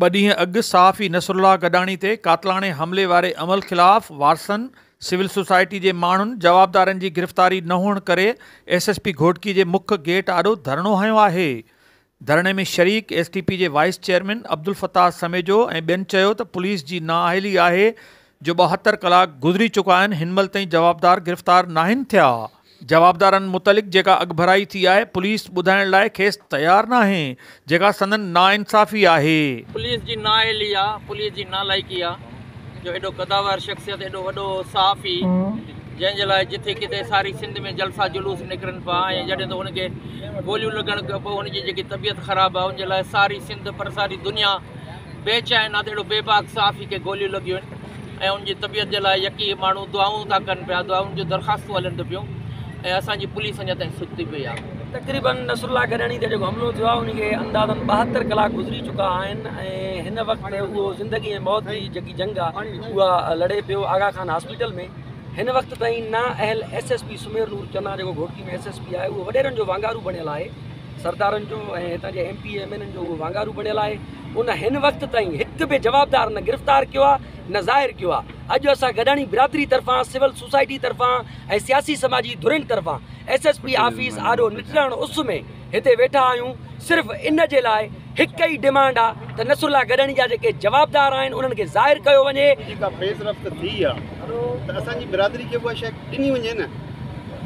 ٻه ڏينهن اڳ صحافي نصرالله گڏاڻي تي قاتلاڻي حملي واري عمل خلاف وارثن، سول سوسائٽي جي ماڻهن جوابدارن جي گرفتاري نه هئڻ ڪري ايس ايس پي گهوٽڪي جي مک گيٽ آڏو ڌرڻو هنيو آهي. ڌرڻي ۾ شريڪ ايس ٽي پي جي وائيس چيئرمين عبدالفتاح سميجو ۽ ٻين چيو ته پوليس جي نااهلي آهي جو 72 ڪلاڪ گذري چڪا آهن هنمهل تائين جوابدار گرفتار ناهن ٿيا. جوابدارن متعلق جيڪا اڳڀرائي ٿي آهي پوليس ٻڌائڻ لاء کيس تيار ناهي جيڪا سندن ناانصافي آهي. پوليس جي نااهلي آ پوليس جي نالائقي آ جو ايڏو قداور شخصيت ايڏو وڏو صحافي جنهن جي لاء جٿي ڪٿي ساري سنڌ ۾ جلسا جلوس نڪرن پيا ۽ جڏهن ته هن کي گوليون لڳڻ کان پوء هن جي جيڪي طبيعت خراب آ ان جي لاء ساري سنڌ پر ساري دنيا بي چين آ ته اهڙو بيباڪ صحافي کي گوليون لڳيون آهن. ۽ ان جي طبيعت جي لاء يڪي ماڻهو دعائون ٿا ڪن پيا، دعائن جون درخواستون هلن ٿيون پيون ۽ اسان جي پوليس اڃا تائين ستي پئي آهي. تقريبن نصرالله گڏاڻي تي جيڪو حملو ٿيو آهي ان کي اندازن 72 ڪلاڪ گذري چڪا آهن ۽ هن وقت اهو زندگي ۽ موت جي جيڪي جنگ آهي اها لڙي پيو آغا خان هاسپيٽل ۾ هن وقت تائين نا اهل S S P Sumer Noor Channa جيڪو گهوٽڪي ۾ ايس ايس پي آهي اهو وڏيرن جو وانگارو بڻيل آهي سردارن جو ۽ هتان جي ايم پي ايم اين جو اهو وانگارو بڻيل آهي ان هن وقت تائين هڪ به جوابدار نه گرفتار ڪيو آهي نه ظاهر ڪيو آهي. اڄ اسان گڏاڻي برادري طرفان، سول سوسائٽي طرفان ۽ سياسي سماجي ڌرين طرفان ايس ايس پي آفيس آڏو نٽراڻ اس ۾ هتي ويٺا آهيون صرف ان جي لاء هڪ ئي ڊمانڊ آهي ته نصرالله گڏاڻي جا جيڪي جوابدار آهن انهن کي ظاهر ڪيو وڃي. جيڪا پيش رفت ٿي آهي ته اسان جي برادري کي به اها شيء ڏني وڃي نه.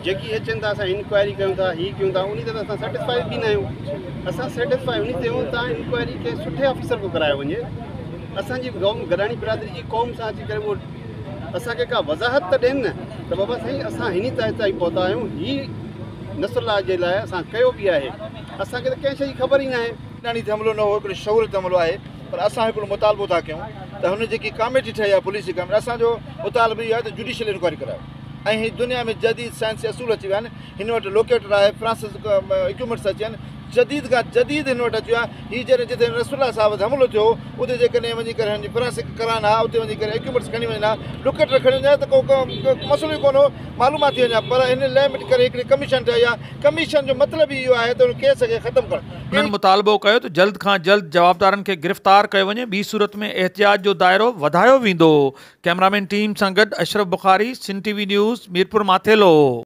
جيڪي اهي چون ٿا اسان انڪوائري ڪيون ٿا هي ڪيون ٿا انهي تي ته اسان سيٽسفائي به نه آهيون اسان سيٽسفائي انهي تي آهيون ته انڪوائري ڪنهن سٺي آفيسر کان ڪرايو وڃي اسان جي قوم گڏاڻي برادري جي قوم سان اچي ڪري اهو اسان کي ڪا وضاحت ته ڏين نه ته بابا سائين اسان هني تائين پهتا آهيون هي نصر الله جي لاء اسان ڪيو به آهي اسان کي ته ڪنهن شيء جي خبر ئي ناهي. گڏاڻي تي حملو نه هو هڪڙو شعور تي حملو آهي پر اسان هڪڙو مطالبو ٿا ڪيون ته هن جيڪي ڪاميٽي ٺاهي آهي پوليس جي ڪاميٽي اسان جو مطالبو اهو آهي ته جوڊيشل انڪوائري ڪرايو ۽ هي دنيا ۾ جديد سائنسي اصول اچي ويا آهن هن وٽ لوڪيٽر آهي فرانسس اڪيوپمينٽس اچي ويا آهن جديد کان جديد هن وٽ اچي ويا آهن هي جڏهن جتي رسول الله صاحب تي حملو ٿيو هو اتي جيڪڏهن وڃي ڪري هن جي فرانسڪ ڪرائن ها اتي وڃي ڪري اڪيوپمينٽس کڻي وڃن ها لوڪيٽر کڻي وڃن ها ته ڪو مسئلو ئي ڪونه هو معلومات ٿي وڃي ها پر هن ليمٽ ڪري هڪڙي ڪميشن ٺاهي آهي ڪميشن جو مطلب ئي اهو آهي ته ان ڪيس کي ختم ڪرڻ. هنن مطالبو ڪيو ته جلد کان جلد جوابدارن کي گرفتار ڪيو وڃي ٻي صورت ۾ احتجاج جو دائرو وڌايو ويندو. ڪئميرامين ٽيم سان گڏ Ashraf Bukhari, Sindh T V news, Mirpur Mathelo.